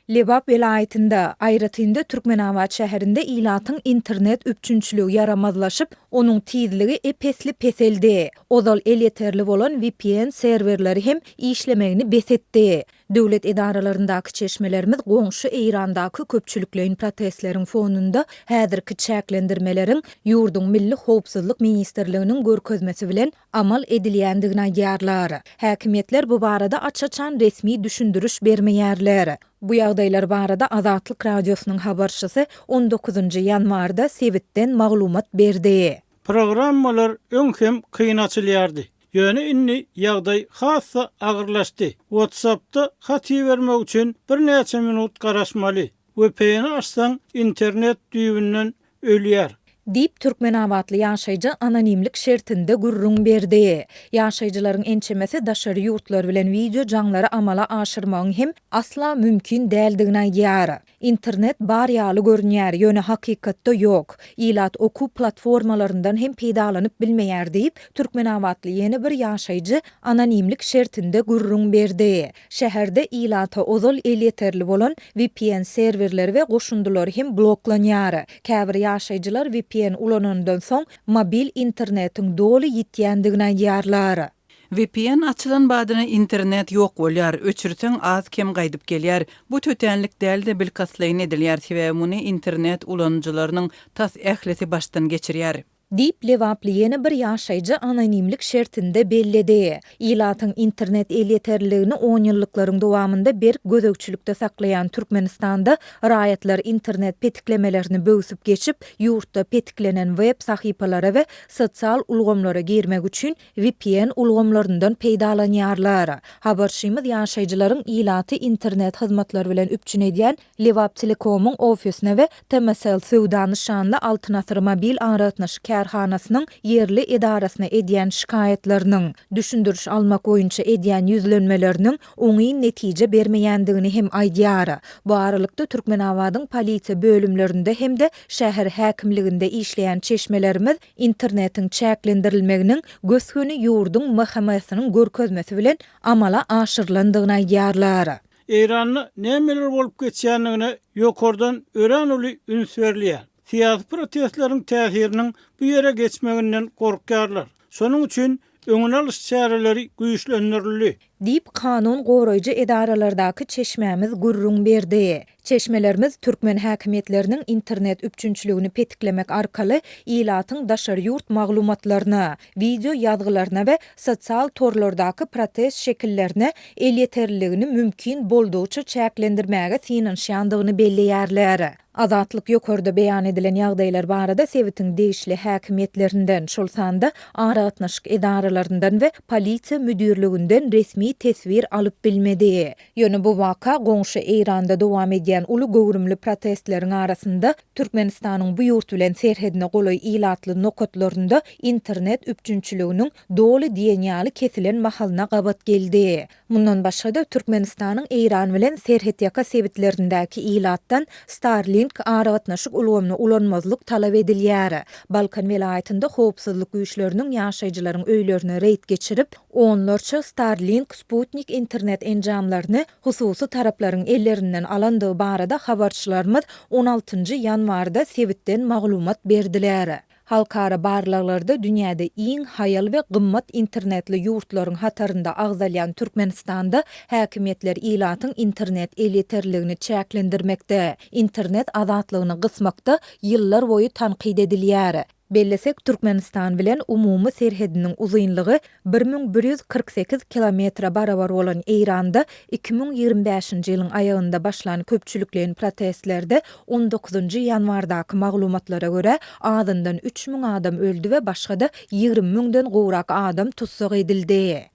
Lebap welaýatynda, aýratyn-da Türkmenabat şäherinde ilatyň internet üpjünçiligi ýaramazlaşyp, onuň tizligi ep-esli peseldi. Ozal elýeterli bolan vpn serwerleri hem işlemegini bes etdi. Döwlet edaralaryndaky çeşmelerimiz goňşy Eýrandaky köpçülikleýin protestleriň fonunda häzirki çäklendirmeleriň ýurduň Milli howpsuzlyk ministrliginiň görkezmesi bilen amal edilýändigini aýdýarlar. Häkimiýetler bu barada aç-açan resmi düşündiriş bermeýärler. Bu ýagdaýlar barada Azatlyk Radiosynyň habarçysy on dokuzynjy ýanwarda sebitden maglumat berdi. Programmalar öň hem kyn açylýardy. Ýöne indi ýagdaý has-da agyrlaşdy. WhatsApp-da hat ibermek üçin birnäçe minut garaşmaly. VPN-i açsaň, internet düýbünden ölýär. Diýip, türkmenabatly ýaşaýjy anonimlik şertinde gürrüň berdi. Ýaşaýjylaryň ençemesi daşary ýurtlar bilen wideo jaňlary amala aşyrmagyň hem asla mümkin däldigini aýdýar. Internet bar ýaly görünýär, ýöne hakykatda ýok. Ilat okuw platformalaryndan hem peýdalanyp bilmeýär diýip, türkmenabatly ýene bir ýaşaýjy anonimlik şertinde gürrüň berdi. Şäherde ilata ozal elýeterli bolan vpn serwerleri we goşundylary hem bloklanýar. Käbir ýaşaýjylar vpn ulanandan soň mobil internetiň doly ýitýändigini aýdýarlar. Vpn açylan badyna internet ýok bolýar, öçürseň az-kem gaýdyp gelýär. Bu tötänlik däl-de bilkastlaýyn edilýär, sebäbi muny internet ulanyjylarynyň tas ählisi başdan geçirýär. Diýip, lebaply ýene bir ýaşaýjy anonimlik şertinde belledi. Ilatyň internet elýeterliligini onýyllyklaryň dowamynda berk gözegçilikde saklaýan Türkmenistanda raýatlar internet petiklemelerini böwsüp geçip, ýurtda petiklenen web sahypalara we sosial ulgamlara girmek üçin vpn ulgamlaryndan peýdalanýarlar. Habarçymyz ýaşaýjylaryň ilaty internet hyzmatlary bilen üpjün edýän Lebaptelekomyň ofisine we TMSL söwda nyşanly Altyn Asyr mobil aragatnaşyk kärhanasynyň ýerli edarasyna edýän şikaýatlarynyň, düşündiriş almak boýunça edýän ýüzlenmeleriniň oňyn netije bermeýändigini hem aýdýar. Bu aralykda, Türkmenabadyň polisiýa bölümlerinde hem-de şäher häkimliginde işleýän çeşmelerimiz internetiň çäklendirilmeginiň gös-göni ýurduň MHM-siniň görkezmesi bilen amala aşyrylandygyny aýdýarlar. Eýranda nämeler bolup geçýändigine ýokardan örän uly üns berilýär. Syýasy protestleriň täsiriniň bu ýere geçmeginden gorkýarlar. Şonuň üçin öňüni alyş çäreleri güýçlendirildi. Diýip, kanun goraýjy edaralardaky çeşmämiz gürrüň berdi. Çeşmelerimiz türkmen häkimiýetleriniň internet üpjünçiligini petiklemek arkaly ilatyň daşary ýurt maglumatlaryna, wideo ýazgylaryna we sosial torlardaky protest şekillerine elýeterliligini mümkin boldugyça çäklendirmäge synanyşýandygyny belleýärler. Azatlyk ýokarda beýan edilen ýagdaýlar barada sebitiň degişli häkimiýetlerinden, şol sanda aragatnaşyk edaralaryndan we polisiýa müdirliginden resmi teswir alyp bilmedi. Ýöne bu waka goňşy Eýranda dowam edýän uly göwrümli protestleriň arasynda Türkmenistanyň bu ýurt bilen serhedine golaý ilatly nokatlarynda internet üpjünçiliginiň doly diýen ýaly kesilen mahalyna gabat geldi. Mundan başga-da, Türkmenistanyň Eýran bilen serhetýaka sebitlerindäki ilatdan Starlink aragatnaşyk ulgamyny ulanmazlyk talap edilýär. Balkan welaýatynda howpsuzlyk güýçleriniň ýaşaýjylaryň öýlerine reýd geçirip, onlarça Starlink sputnik internet enjamlaryny hususy taraplaryň ellerinden alandygy barada habarçylarymyz on altynjy ýanwarda sebitden maglumat berdiler. Halkara barlaglarda dünýäde iň haýal we gymmat internetli ýurtlaryň hatarynda agzalýan Türkmenistanda häkimiýetler ilatyň internet elýeterliligini çäklendirmekde, internet azatlygyny gysmakda ýyllarboýy tankyt edilýär. Bellesek, Türkmenistan bilen umumy serhediniň uzynlygy 1148 kilometre barabar bolan Eýranda 2025-nji ýylyň aýagynda başlan köpçülikleýin protestlerde on dokuzynjy ýanwardaky maglumatlara görä, azyndan 3000 adam öldi we başga-da 20 müňden gowrak adam tussag edildi.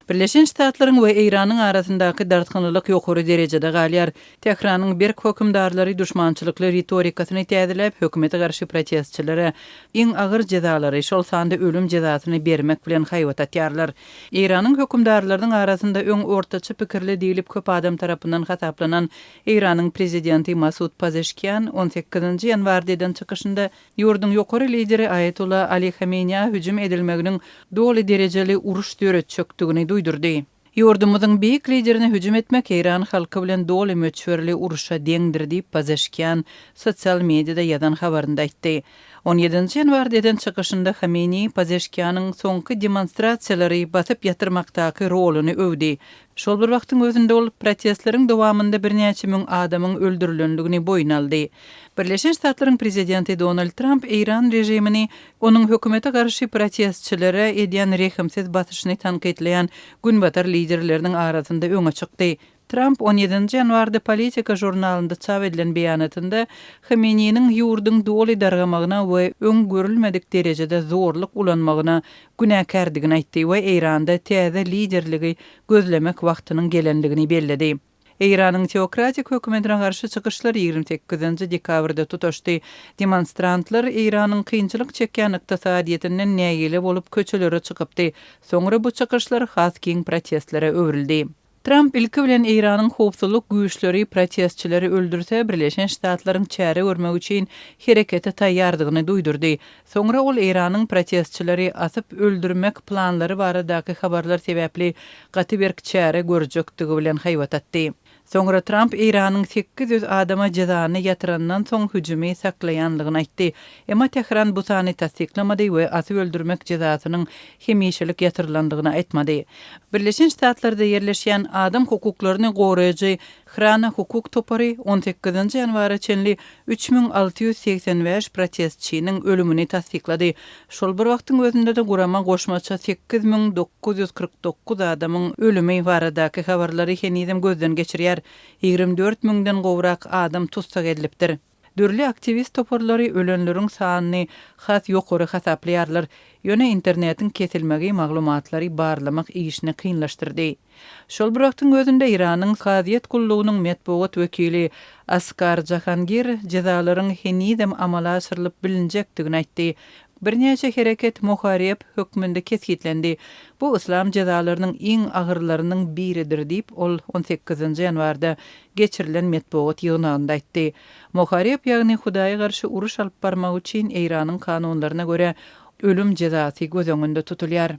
Birleşen Ştatlaryň we Eýranyň arasyndaky dartgynlylyk ýokary derejede galýar. Tähranyň berk hökümdarlary duşmançylykly ritorikasyny täzeläp, hökümete garşy protestçilere iň agyr jezalary, şol sanda ölüm jezasyny bermek bilen haýbat atýarlar. Eýranyň hökümdarlarynyň arasynda öň ortaça pikirli diýlip köp adam tarapyndan hasaplanan Eýranyň prezidenti Masud Pazeşkian on sekizinji ýanwarda eden çykyşynda Ýurduň ýokary lideri Aýatolla Ali Hameneýä hüjüm edilmeginiň doly derejeli uruş döretjekdigini duýdurdy. Ýurdumyzyň beýik liderine hüjüm etmek eýran halky bilen doly möçberli urşa deňdir diýip, Pazeşkian sosial mediada ýazan habarynda aýtdy. On ýedinji ýanwarda eden çykyşynda Hameneýi Pazeşkianyň soňky demonstrasiýalary basyp ýatyrmakdaky roluny öwdi. Şol bir wagtyň özünde ol protestleriň dowamynda birnäçe müň adamyň öldürilendigini boýun aldy. Birleşen Ştatlaryň prezidenti Donald Tramp eýran režimini onuň hökümete garşy protestçilere edýän rehimsiz basyşyny tankytlaýan günbatar liderleriniň arasynda öňe çykdy. Tramp on ýedinji ýanwarda Politika žurnalynda çap edilen beýanatynda Hameneýiniň ýurduň doly dargamagyna we öň görülmedik derejede zorluk ulanmagyna günäkärdigini aýtdy we Eýranda täze liderligi gözlemek wagtynyň gelendigini belledi. Eýranyň teokratik hökümetine garşy çykyşlar 28-nji dekabrda tutaşdy. Demonstrantlar Eýranyň kynçylyk çekýän ykdysadyýetinden nägile bolup köçelere çykypdy. Soňra bu çykyşlar has giň protestlere öwrüldi. Tramp ilki bilen Eýranyň howpsuzlyk güýçleri protestçileri öldürse, Birleşen Ştatlaryň çäre görmek üçin herekete taýýardygyny duýdurdy. Soňra ol Eýranyň protestçileri asyp öldürmek planlary baradaky habarlar sebäpli gaty berk çäre görjekdigi bilen haýbat atdy. Soňra Tramp Eýranyň 800 adama jezany ýatyrandan soň hüjümi saklaýanlygyny aýtdy. Emma Tähran bu sany tassyklamady we asyp öldürmek jezasynyň hemişelik ýatyrylandygyny aýtmady. Birleşen Ştatlarda ýerleşýän adam hukuklaryny goraýjy Hrana hukuk topary on sekizinji ýanwara çenli 3685 protestçiniň ölümini tassyklady. Şol bir wagtyň özünde-de gurama goşmaça 8949 adamyň ölümi baradaky habarlary henizem gözden geçirýär. 24 müňden gowrak adam tussag edilipdir. Dürli aktiwist toparlary ölenleriň sanyny has ýokary hasaplaýarlar. Ýöne internetiň kesilmegi maglumatlary barlamak işini kynlaşdyrdy. Şol bir wagtyň özünde Eýranyň kazyýet gullugynyň metbugat wekili Askar Jahangir jezalaryň henizem amala aşyrylyp bilinjekdigini aýtdy. Birnäçe hereket mohareb hökmünde kesgitlendi. Bu yslam jezalarynyň iň agyrlarynyň biridir diýip, ol on sekizinji ýanwarda geçirilen metbugat ýygnagynda aýtdy. Mohareb, ýagny Hudaýa garşy uruş alyp barmak üçin Eýranyň kanunlaryna görä ölüm jezasy göz öňünde tutulýar.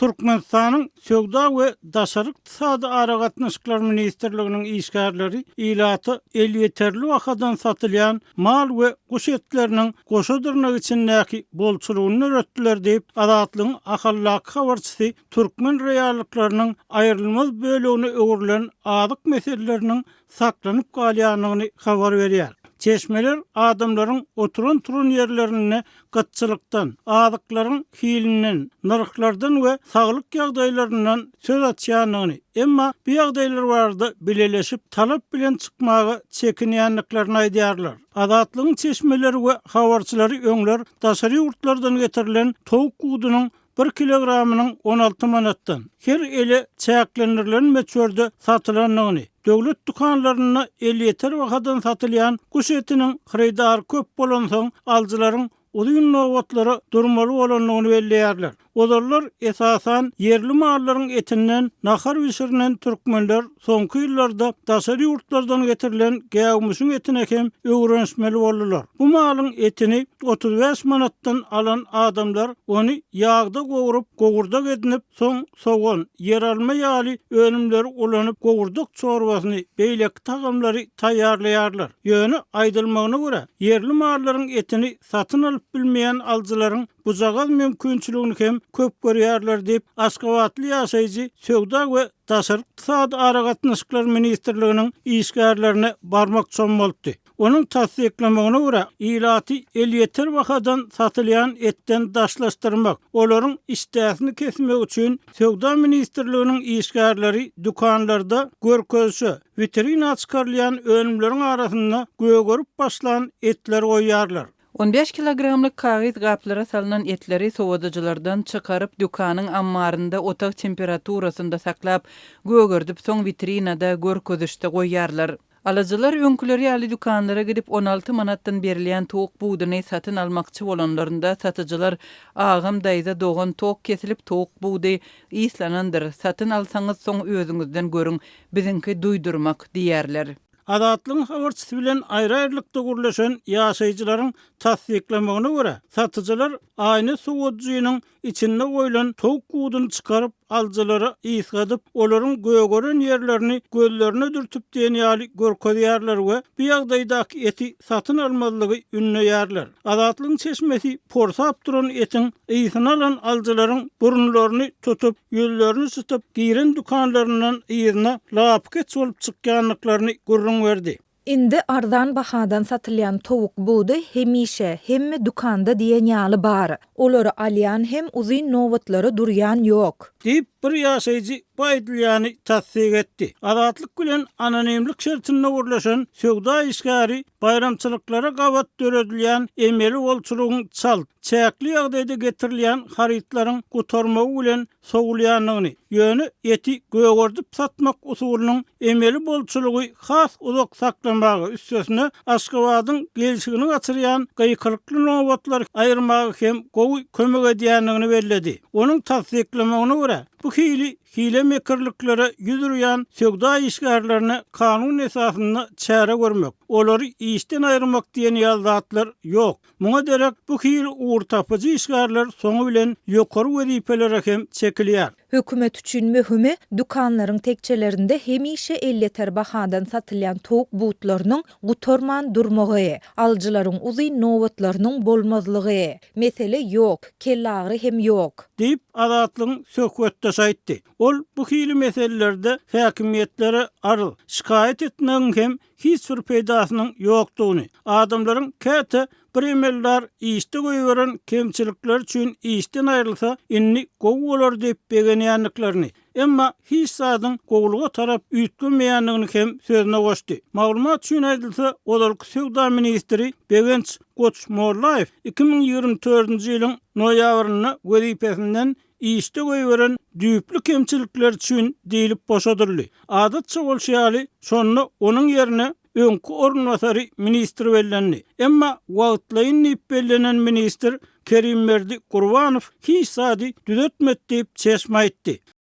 Türkmenistanyň Söwda we daşary ykdysady aragatnaşyklar ministrliginiň işgärleri ilata elýeterli bahadan satylýan mal we guş etleriniň goşa dyrnak içindäki bolçulygyny döretdiler diýip, Azatlygyň Ahaldaky habarçysy türkmen reallyklarynyň aýrylmaz bölegine öwrülen azyk meseleleriniň saklanyp galýandygyny habar berýär. Çeşmeler adamlaryň oturan-turan ýerlerinde gytçylykdan, azyklaryň hilinden, nyrhlardan we saglyk ýagdaýlaryndan söz açýandygyny, emma bu ýagdaýlar barada bileleşip talap bilen çykmaga çekinýändiklerini aýdýarlar. Azatlygyň çeşmeleri we habarçylary öňler daşary ýurtlardan getirilen towuk gudunyň bir kilogramynyň 16 manatdan, her ele çäklendirilen möçberde satylandygyny, döwlet dükanlarynda elýeter bahadan satylýan guş etiniň hyrydary köp bolansoň, alyjylaryň uzyn nobatlara durmaly bolandygyny belleýärler. Ozallar, esasan, ýerli mallaryň etinden nahar bişirilen türkmenler soňky ýyllarda daşary ýurtlardan getirilen gäwmişiň etine hem öwrenişmeli boldular. Bu malyň etini 35 manatdan alan adamlar ony ýagda gowrup, gowurdak edinip, soň sogan, ýeralma ýaly önümleri ulanyp, gowurdak çorbasyny, beýleki tagamlary taýýarlaýarlar. Ýöne, aýdylmagyna görä, ýerli mallaryň etini satyn alyp bilmeýän alyjylaryň bujagaz mümkinçiligini hem köp görýärler diýip, aşgabatly ýaşaýjy söwda we Daşary ykdysady aragatnaşyklar ministrliginiň işgärlerine barmak çommaltdy. Onuň tassyklamagyna görä, ilaty elýeter bahadan satylýan etden daşlaşdyrmak, olaryň işdäsini kesmek üçin Söwda ministrliginiň işgärleri dükanlarda görkezişe, witrina çykarylýan önümleriň arasynda gögerip başlan etleri goýýarlar. On bäş kilogramlyk kagyz gaplara salnan etleri sowadyjylardan çykaryp, dükanyň ammarynda otag temperaturasynda saklap, gögerdip, soň witrinada görkezişde goýýarlar. Alyjylar öňküleri ýaly dükanlara gidip, on alty manatdan berilýän towuk buduny satyn almakçy bolanlarynda, satyjylar, Agam, daýza, dogan, tok kesilip, towuk budy yslanandyr, satyn alsaňyz, soň özüňizden görüň, biziňki duýdurmak diýýärler. Azatlygyň habarçysy bilen aýry-aýrylykda gürleşen ýaşaýjylaryň tassyklamagyna görä, satyjylar aýna sowadyjynyň içinde goýlan towuk buduny çykaryp, alyjylara ysgadyp, olaryň gögeren ýerlerini gözlerine dürtüp diýen ýaly görkezýärler we bu ýagdaýdaky eti satyn almazlygy ündeýärler. Azatlygyň çeşmesi porsap duran etiň ysyny alan alyjylaryň burunlaryny tutup, ýüzlerini çytyp, giren dükanlaryndan yzyna lapykeç bolup çykýandyklaryny gürrüň berdi. Indi arzan bahadan satylýan towuk budy hemişe, hemme dükanda diýen ýaly bar. Olary alýan hem uzyn nobatlara durýan ýok. Diýip, bir ýaşaýjy bu aýdylýany tassyk etdi. Azatlyk bilen anonimlik şertinde gürleşen söwda işgäri baýramçylyklara gabat döredilýän emeli bolçulygyň çalt, çäkli ýagdaýda getirilýän harytlaryň gutarmagy bilen sowulýandygyny, ýöne eti gögerdip satmak usulynyň emeli bolçulygy has uzak saklamaga, üstesine, Aşgabadyň gelşigini gaçyrýan gykylykly nobatlary aýyrmaga hem gowy kömek edýändigini belledi. Onuň tassyklamagyna görä, bu hili hile-mekirliklere ýüz urýan söwda işgärlerine kanun esasynda çäre görmek, olary işden aýyrmak diýen ýaly zatlar ýok. Muňa derek bu hili ugurtapyjy işgärler soňy bilen ýokary wezipelere hem çekilýär. Hökümet üçin möhümi, dükanlaryň tekjelerinde hemişe elýeter bahadan satylýan towuk butlarynyň gutarman durmagy, alyjylaryň uzyn nobatlarynyň bolmazlygy. Mesele ýok, kellagyry hem ýok. Diýip, Azatlygyň söhbetdeşi aýtdy. Ol bu hili meselelerde häkimiýetlere arz, şikaýat etmegiň hem hiç bir peýdasynyň ýokdugyny, adamlaryň käte bir emeldar işde goýberen kemçilikleri üçin işden aýrylsa, indi gowy bolar diýip begenýändiklerini, emma hiç zadyň gowulyga tarap üýtgemeýändigini hem sözüne goşdy. Maglumat üçin aýdylsa, ozalky söwda ministri Begenç Goçmollaýew 2024-nji ýylyň noýabrynda wezipesinden işde goýberen düýpli kemçilikleri üçin diýlip boşadyldy. Adatça bolşy ýaly, şonda onuň ýerine öňki orunbasary ministr bellendi. Emma wagtlaýyn diýip bellenen ministr Kerimberdi Gurbanow hiç zady düzetmedi diýip, çeşme aýtdy.